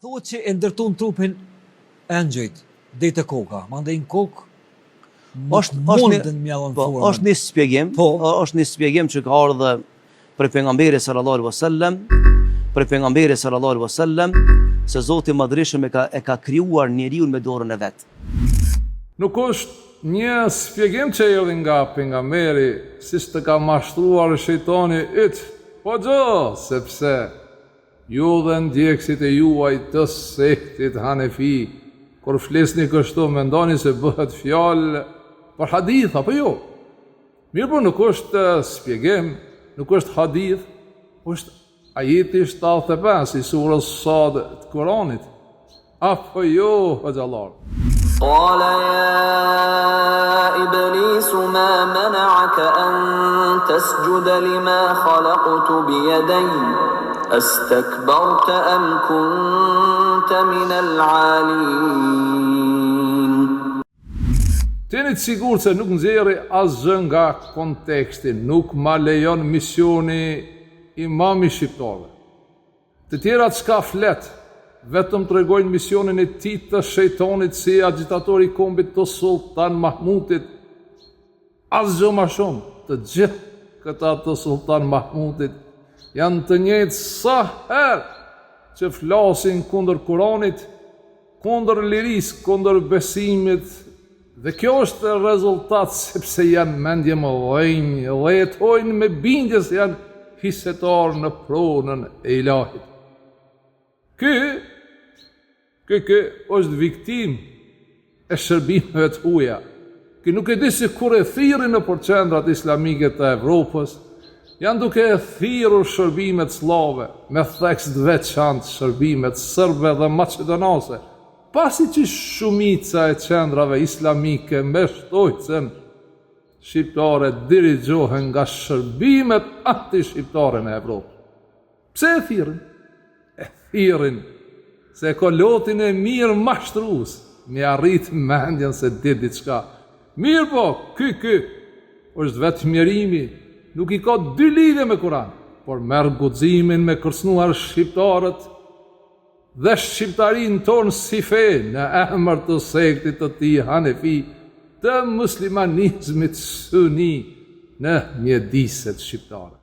Thuhet që e ndërtun trupin engjëjt deri te koka, mandej në kokë nuk Është është një mundën me ia dhënë po, formën. është një shpjegim, Po. është një shpjegim që ka ardhur prej pejgamberit sallallahu alaihi wasallam, prej pejgamberit sallallahu alaihi wasallam se Zoti i Madhërishëm e ka e ka krijuar njeriun me dorën e vet. Nuk është një spjegim që erdhi nga pejgamberi, siç të ka mashtruar shejtani yt, po gjë, sepse Ju dhe ndjekësit e juaj të sektit Hanefi, kur flisni kështu mendoni se bëhet fjalë për hadith apo jo? Mirëpo nuk është spjegim, nuk është hadith, është ajeti 75 i surës Sad të Kuranit. Apo jo, hoxhallar. Qala ya iblisu ma mana'aka an tasjuda lima khalaqtu bi yadayya astakbarta am kunta min al-'alin. Të jeni të sigurt se nuk nxjerri asgjë nga konteksti, nuk ma lejon misioni imam i shqiptarëve. Të tjerat çka flet, vetëm tregojnë misionin e tij të shejtonit si agjitator i kombit të Sulltan Mahmutit. Asgjë ma shumë, të gjithë këta të Sulltan Mahmutit janë të njëjtë sa herë që flasin kundër Kuranit, Kundër lirisë, kundër besimit dhe kjo është rezultat sepse janë mendjemëdhenj dhe jetojnë me bindje se janë hisetarë në pronën e ilahit. Ky, ky, ky është viktimë e shërbimeve të huaja. Ky nuk e di se kur e thirrin nëpër qendrat islamike të Evropës, janë duke e thirrur shërbimet sllave, me theks të veçantë shërbimet sërbe dhe maqedonase, pasi që shumica e qendrave islamike me shtojcën shqiptare dirigjohen nga shërbimet antishqiptare në Evropë. Pse e thirrin? E thirrin se e ka lotin e mirë mashtrus, me ia rrit mendjen se di diçka. Mirëpo, ky ky është vetë mjerimi, nuk i ka dy lidhje me Kuran, por merr guximin me kërcënuar shqiptarët dhe shqiptarinë tonë si fe në emër të sektit të tij Hanefi të muslimanizmit suni në mjediset shqiptare.